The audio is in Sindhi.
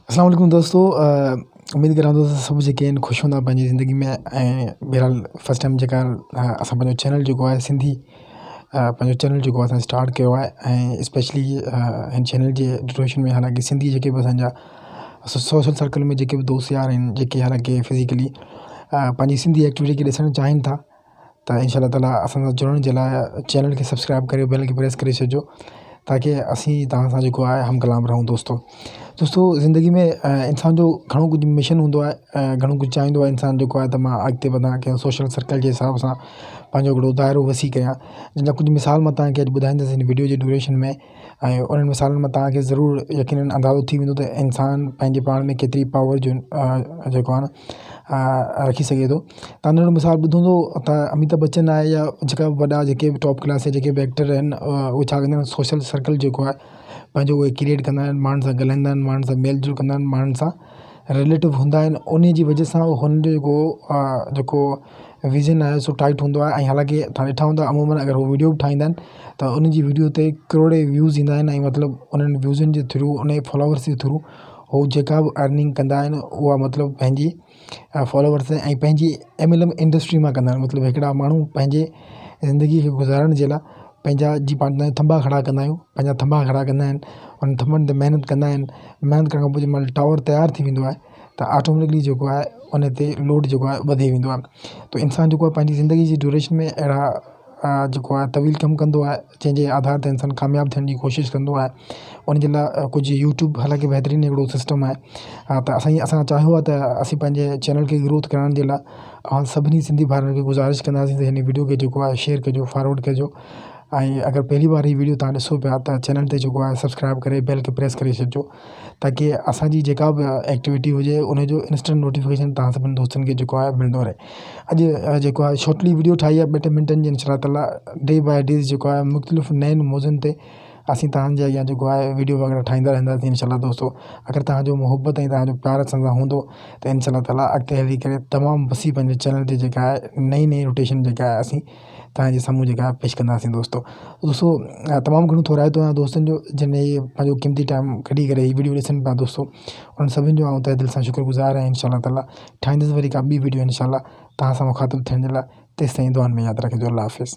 اسلام عليڪم دوستو اميد ڪريان ٿو ته سڀ جيڪي آهن خوش هوندا پنهنجي زندگي ۾ ۽ بهرحال فرسٽ ٽائيم جيڪا اسان پنهنجو چينل جيڪو آهي سنڌي پنهنجو چينل جيڪو اسان اسٽارٽ ڪيو آهي ۽ اسپيشلي هن چينل جي ڊيوريشن ۾ حالانڪه سنڌي جيڪي به اسانجا سوشل سرڪل ۾ جيڪي به دوست يار آهن جيڪي حالانڪه فزيڪلي پنهنجي سنڌي ايڪٽيوٽي کي ڏسڻ چاهين ٿا ته انشاء الله تعالٰي اسان سان جڙڻ جي لاء چينل کي سبسڪرائب ڪريو بيل کي پريس ڪري ڇڏجو تاڪه اسين توهان سان جيڪو آهي هم ڪلام رهون دوستو دوستو زندگي ۾ انسان جو گهڻو ڪجهه مشن هوندو آهي ۽ گهڻو ڪجهه چاهيندو آهي انسان جيڪو آهي ته مان اڳتي وڌان ڪنهن سوشل سرڪل جي حساب سان پنهنجو هڪڙو دائرو وسيع ڪيان جنهن جا ڪجهه مثال مان توهان کي اڄ ٻڌائيندس هن وڊيو جي ڊيوريشن ۾ ۽ انهن مثالن مان توهان کي ضرور يقينن اندازو ٿي ويندو ته انسان پنهنجي پاڻ ۾ ڪيتري پاور جو جيڪو آهي نه رکي سگهي ٿو توهان ننڍڙو مثال ٻڌو هوندو ته اميتاڀ بچن آهي يا جيڪا به وڏا جيڪي به ٽاپ ڪلاس جا جيڪي به ايڪٽر آهن اهي ڇا ڪندا آهن سوشل سرڪل جيڪو آهي پنهنجو اهي ڪريئيٽ ڪندا آهن ماڻهن سان ڳالهائيندا آهن ماڻهن سان ميل جول ڪندا آهن ماڻهن سان رليٽو هوندا آهن ان جي وجهه سان هن جو جيڪو جيڪو ويزن آهي سو ٽائيٽ هوندو آهي ۽ حالانڪه توهان ڏٺا هوندا عمومن اگر هو وڊيو به ٺاهيندا آهن ته ان جي وڊيو تي ڪروڙين ويوز ايندا آهن ۽ مطلب انهن ويوزن جي ٿرو ان جي فالوورس جي ٿرو هو جيڪا به ارننگ ڪندا آهن اها مطلب پنهنجي فالوورس ۽ پنهنجي ايم ايل ايم انڊسٽري مان ڪندا آهن مطلب هڪڙا ماڻهو پنهنجي زندگي کي گذارڻ جي لاءِ پنهنجا جي پاڻ ٿنڀا کڙا ڪندا آهيون پنهنجا ٿنڀا کڙا ڪندا آهن ان ٿنڀن تي محنت ڪندا آهن محنت ڪرڻ کان پوءِ جنهن مهل ٽاور تيار ٿي ويندو آهي ته آٽوميٽڪلي جيڪو آهي ان تي لوڊ جيڪو آهي وڌي ويندو آهي ته انسان جيڪو آهي پنهنجي زندگي جي ڊيوريشن ۾ اهڙا جيڪو آهي طويل ڪم ڪندو آهي جنهن جي آڌار تي انسان ڪامياب ٿيڻ جي ڪوشش ڪندو آهي ان جي لاءِ ڪجهه يوٽيوب حالانڪه بهترين هڪڙو سسٽم آهي ها ته اسان اسان چاهيو آهي ته اسين پنهنجي چينل کي گروٿ ڪرائڻ جي لاءِ اوهان سڀني سنڌي ڀائرن کي گذارش ڪنداسين ته هن وڊيو کي جيڪو آهي شيئر ڪجو فارورڊ ڪجو ۽ اگر پهلي بار هي وڊيو توهان ڏسو پيا ته چينل تي جيڪو آهي سبسڪرائب ڪري بيل کي پريس ڪري ڇڏجو تاڪه اسان جي جيڪا به ايڪٽيوٽي هجي ان جو انسٽنٽ نوٽيفڪيشن توهان سڀني دوستن کي جيڪو آهي ملندو رهي اڄ جيڪو آهي شارٽلي وڊيو ٺاهي آهي ٻه ٽي منٽن جي انشاء الله تعاليٰ ڊي باءِ ڊي جيڪو آهي مختلف نين موضوعن تي اسين توهان جي اڳيان جيڪو آهي وڊيو وغيره ٺاهيندا رهنداسين انشاء الله دوستو اگر توهان جو محبت ۽ توهان جو پيار اسان سان هوندو ته انشاء الله تعاليٰ اڳتي هلي ڪري تمام وسيع پنهنجي چينل تي جيڪا آهي نئين نئين روٽيشن جيڪا آهي اسين توهان جي سامهون جيڪا آهي پيش ڪنداسين دوستو دوستو تمام گهڻو ٿورائتو آهيان دوستن جو جن هي پنهنجو قيمتي ٽائيم ڪڍي ڪري هي وڊيو ڏسن پيا دوستو انهن سڀني جو آئون تهه دل سان شڪر گذار آهيان انشاء الله تعاليٰ ٺاهيندس وري ڪا ٻي وڊيو انشاء الله توهان سان مخاطب ٿيڻ جي لاء تيستائين دعائن ۾ ياد رکجو الله حافظ.